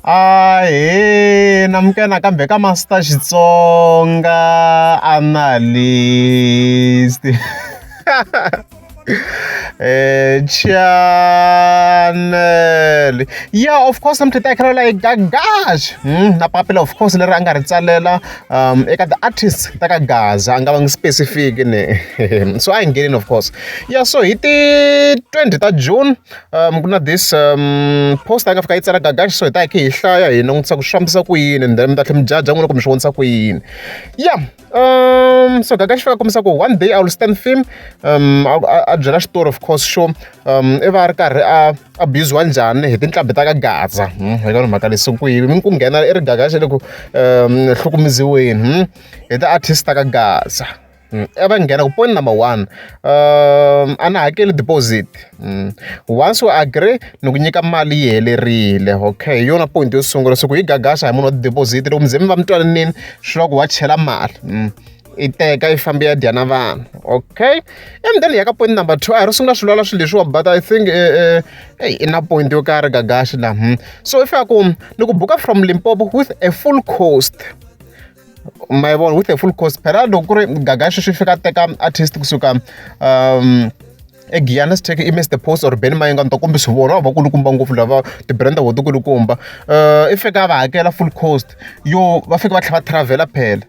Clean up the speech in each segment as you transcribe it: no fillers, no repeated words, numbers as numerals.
Ahee namukela nakambe ka Master Xitsonga Analyst channel ya of course namuntlha hi ta hi kha hi Gagash na papila of course leri a nga ri tsalela eka ti-artist ta ka Gaza a nga va ngi specific ne so a hi ngheneni of course ya so hi ti 20 ta June ku na this post a nga fika yi tsala Gagash so hi ta hi kha hi hlaya hi langutisa ku swi fambisa ku yini and then mi ta tlhela mi judge n'wina ku mi swi vonisa ku yini ya so Gagash fika kombisa ku one day I will stand firm a byela xitori of course xo i va a ri karhi a abuse-iwa njhani hi tinqambi ta ka Gaza hi yona mhaka leyi so ku yi ku nghena i ri Gagash le ku hlukumeziweni hi ti-artist ta ka Gaza. I va nghena ku point number one a ni hakeli deposit once u agree ni ku nyika mali yi helerile okay hi yona point yo sungula so ku yi Gagash a hi munhu wa ti-deposit loko mi ze mi va mi twananini swi vula ku wa chela mali i teka i famba i ya dya na vanhu okay and then hi ya ka point number two a hi ro sungula swi lwala swilo leswiwa but I think eyi i na point yo karhi Gagash la so i fika ku ni ku buka from Limpopo with a full cost ma yi vona with a full cost phela loko ku ri Gagash swi fika teka artist kusuka eGiyani let's take i Mr Post or Benny Mayengani ta kombisa vona va vakulukumba ngopfu lava ti-brand ta vona ti kulukumba i fika a va hakela full cost yo va fika va tlhela va travel-a phela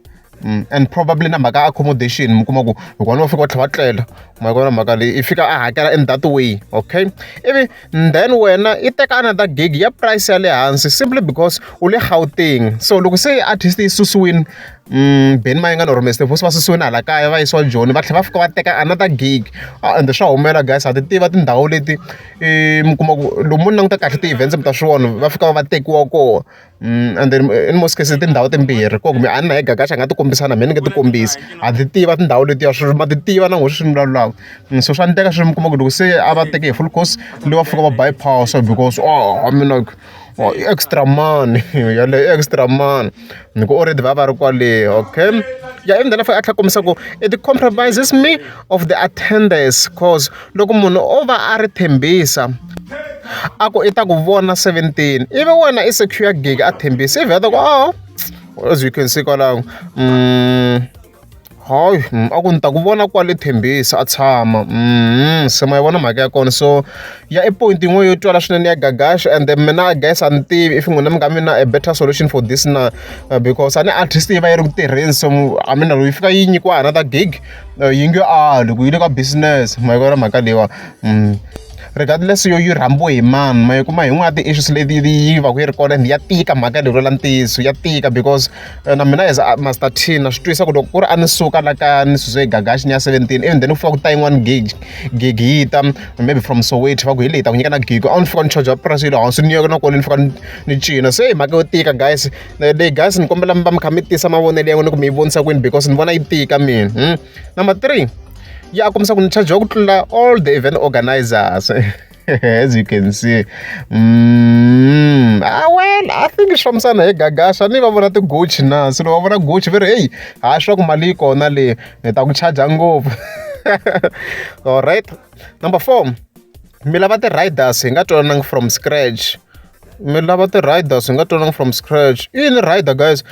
and probably na mhaka ya accommodation mi kuma ku hikuva va fika va tlhela va tlela ma yi vona mhaka leyi i fika a hakela in that way okay ivi then wena i teka another gig ya price ya le hansi simply because u le Gauteng so loko se artist yi susiwile Benny Mayengani or Mr Post va susiwile hala kaya va yisiwa Joni va tlhela va fika va teka another gig ende swa humelela guys ha ti tiva tindhawu leti mi kuma ku loko mo languta kahle ti-events mi ta swi vona va fika va tekiwa kona and then in most cases tindhawu timbirhi ko kumbe a ni na hi Gagash a nga ti kombisa na mina ni nge ti kombisi ha ti tiva tindhawu letiya swi ma ti tiva na n'wina sweswi ni vulavulaka so swa endleka swi mi kuma ku loko se a va teke hi full course leyi va fika va bypass because oh I mean like oh, i extra money yaleyo i extra money ni ku already va va ri kwale okay ya even then a fanele a tlhela a kombisa ku it compromises me of the attendance cause loko munhu o va a ri tshembisa a ku i ta ku vona 17 ivi wena i secure gig a tshembisa i vheta ku oh as you can see kwalaho hayi a ku ni ta ku vona kwale Tembisa a tshama se ma yi vona mhaka ya kona so ya i point yin'wana yo twala swinene ya Gagash and then mina I guess a ni tivi if n'wina mi nga mi na a better solution for this na because a ni artist yi va yi ri ku tirheni so I mean loko yi fika yi nyikiwa another gig yi nge ali ku yi le ka business ma yi vona mhaka leyiwa regardless yo yi rhambiwe hi mani ma yi kuma hi yin'wana ya ti-issues leti yi va ku yi ri kona and ya tika mhaka leyi vula ntiyiso ya tika because na mina as a Master T na swi twisisa ku loko ku ri a ni suka la kaya ni susiwe hi Gagash ni ya 17 even then ku fika ku ta yin'wani gig gig yi ta maybe from Soweto va ku hi leyi ta ku nyika na gig a ni fika ni charge price ya le hansi ni ya na kwale ni fika ni cina se hi mhaka yo tika guys leyi guys ni kombela mi va mi kha mi tisa mavonelo ya n'wina ku mi yi vonisa kwini because ni vona yi tika mina number three ya kombisa ku ni charge ku tlula all the event organizers as you can see ah well I think swi fambisana hi Gagash a ni va vona ti-Gucci na se loko va vona Gucci va ri heyi ha swa ku mali yi kona leyi ni ta ku charge ngopfu alright number four mi lava ti-riders hi nga twanananga from scratch mi lava ti-riders hi nga twananga from scratch i yini rider guys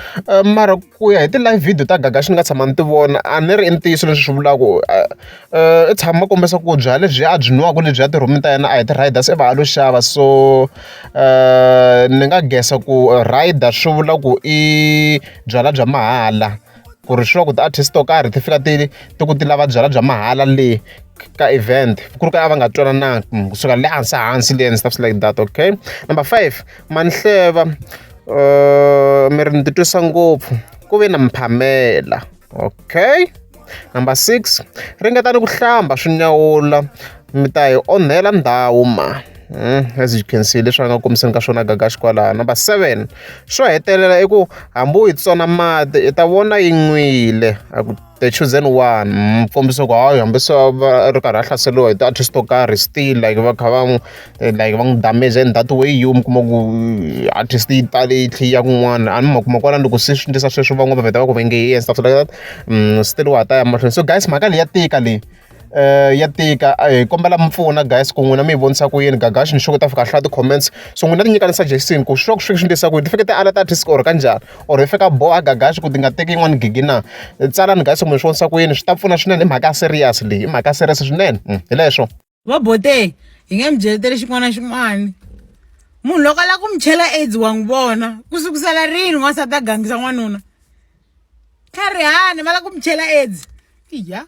mara ku ya hi ti-live video ta Gagash ni nga tshama ni ti vona a ni ri i ntiyiso leswi swi vulaka i tshama kombisa ku byalwa lebyi a byi nwaka lebyiya tirhumini ta yena a hi ti-riders i va a lo xava so ni nga guess-a ku rider swi vula ku i byalwa bya mahala ku ri sure ku ti-artist to karhi ti fika ti ti ku ti lava byalwa bya mahala le ka event ku ri ka a va nga twanananga kusuka le hansi hansi le and stuff like that okay number five Manhleva mi ri ni titwisa ngopfu ku ve na Mphamela okay number six ringetani ku hlamba swi nyawula mi ta hi onhela ndhawu ma as you can see leswi a nga kombiseni ka swona Gagash kwalano number seven xo hetelela i ku hambi u yi tsona mati i ta vona yi nwile a ku the chosen one kombisa ku hayi hambi se va ri karhi a hlaseriwa hi ti-artist to karhi still like va kha va n'wi like va n'wi damage in that way yo mi kuma ku artist yi tale yi tlhe yi ya kun'wana a ni ma kuma kwalano loko se swi endlisa sweswo van'wana va vheta va ku va nge yi and stuff like that still wa ha ta ya mahlweni so guys mhaka leyi ya tika leyi. Ya tika hi kombela mi pfuna guys ku n'wina mi yi vonisa ku yini Gagashi ni sure ku ta fika hlaya ti-comments so n'wina ti nyikani suggestion ku sure swi swi endlisa ku yini ti fike ti ala ti-artist or kanjhani or hi fika boha Gagashi ku ti nga teki yin'wani gigi na tsalani guys ku mi swi vonisa ku yini swi ta pfuna swinene i mhaka ya serious leyi i mhaka ya serious swinene hi leswo. Va bote hi nge mi byeleteli xin'wana na xin'wana munhu loko a lava ku mi chela AIDS wa n'wi vona ku sukusela rini n'wansati a gangisa n'wanuna tlharihani va lava ku mi chela AIDS iya.